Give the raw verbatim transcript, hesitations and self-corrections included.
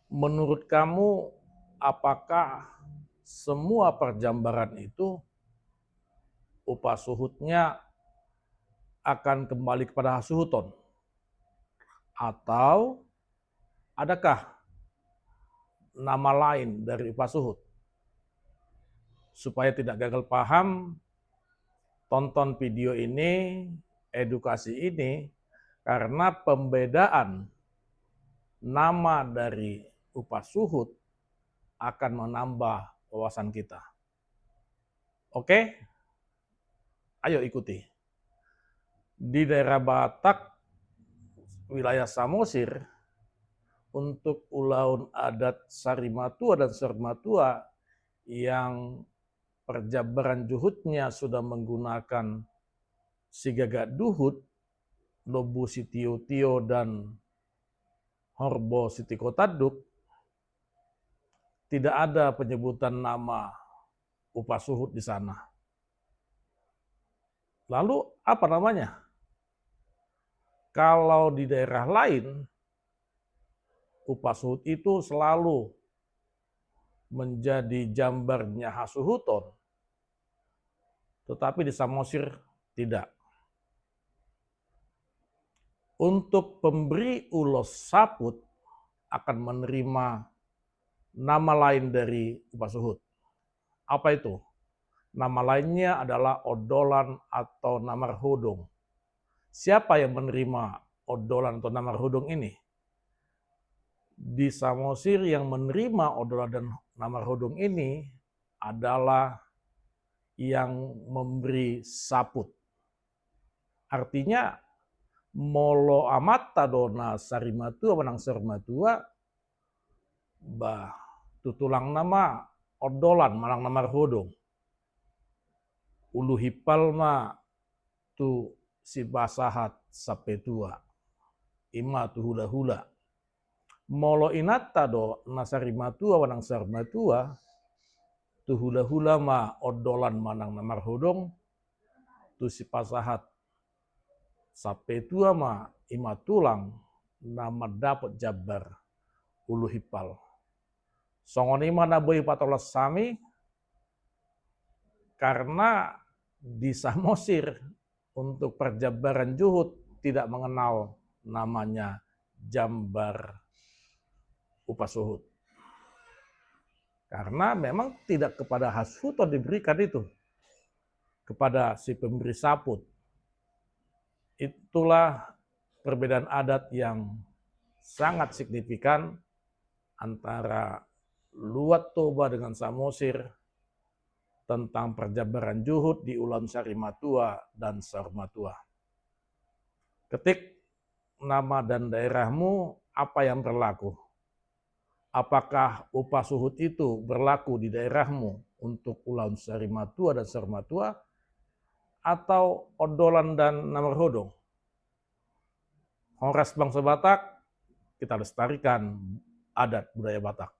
Menurut kamu, apakah semua perjambaran itu upah suhutnya akan kembali kepada hasuhuton? Atau adakah nama lain dari upah suhut? Supaya tidak gagal paham, tonton video ini, edukasi ini, karena pembedaan nama dari upah suhut akan menambah wawasan kita. Oke? Ayo ikuti. Di daerah Batak, wilayah Samosir, untuk ulaon adat sarimatua dan saurmatua yang perjambaran juhutnya sudah menggunakan sigagak duhut, lombu sitiotio dan horbo sitiko tanduk, tidak ada penyebutan nama upah suhut di sana. Lalu apa namanya? Kalau di daerah lain, upah suhut itu selalu menjadi jambarnya hasuhuton, tetapi di Samosir tidak. Untuk pemberi ulos saput akan menerima nama lain dari upah suhut. Apa itu? Nama lainnya adalah ondolan atau na marhodong. Siapa yang menerima ondolan atau na marhodong ini? Di Samosir, yang menerima ondolan dan na marhodong ini adalah yang memberi saput. Artinya, molo amanta do na sarimatua manang saurmatua, bah, tu tulangna ma ondolan manang na marhodong. Ulu himpal ma tu sipasahat sampe tua, i ma tu hulahula. Molo inanta do na sarimatua manang saurmatua, tu hulahula ma ondolan manang na marhodong, tu sipasahat sampe tua ma, i ma tulang na mandapot jambar ulu himpal. Songon i ma na boi patolhas hami, karena di Samosir untuk perjambaran juhut tidak mengenal namanya jambar upah suhut. Karena memang tidak kepada hasuhuton diberikan itu, kepada si pemberi saput. Itulah perbedaan adat yang sangat signifikan antara Luat Toba dengan Samosir tentang perjambaran juhut di ulaon sarimatua dan saurmatua. Ketik nama dan daerahmu, apa yang berlaku. Apakah upah suhut itu berlaku di daerahmu untuk ulaon sarimatua dan saurmatua, atau ondolan dan na marhodong? Horas bangsa Batak, kita lestarikan adat budaya Batak.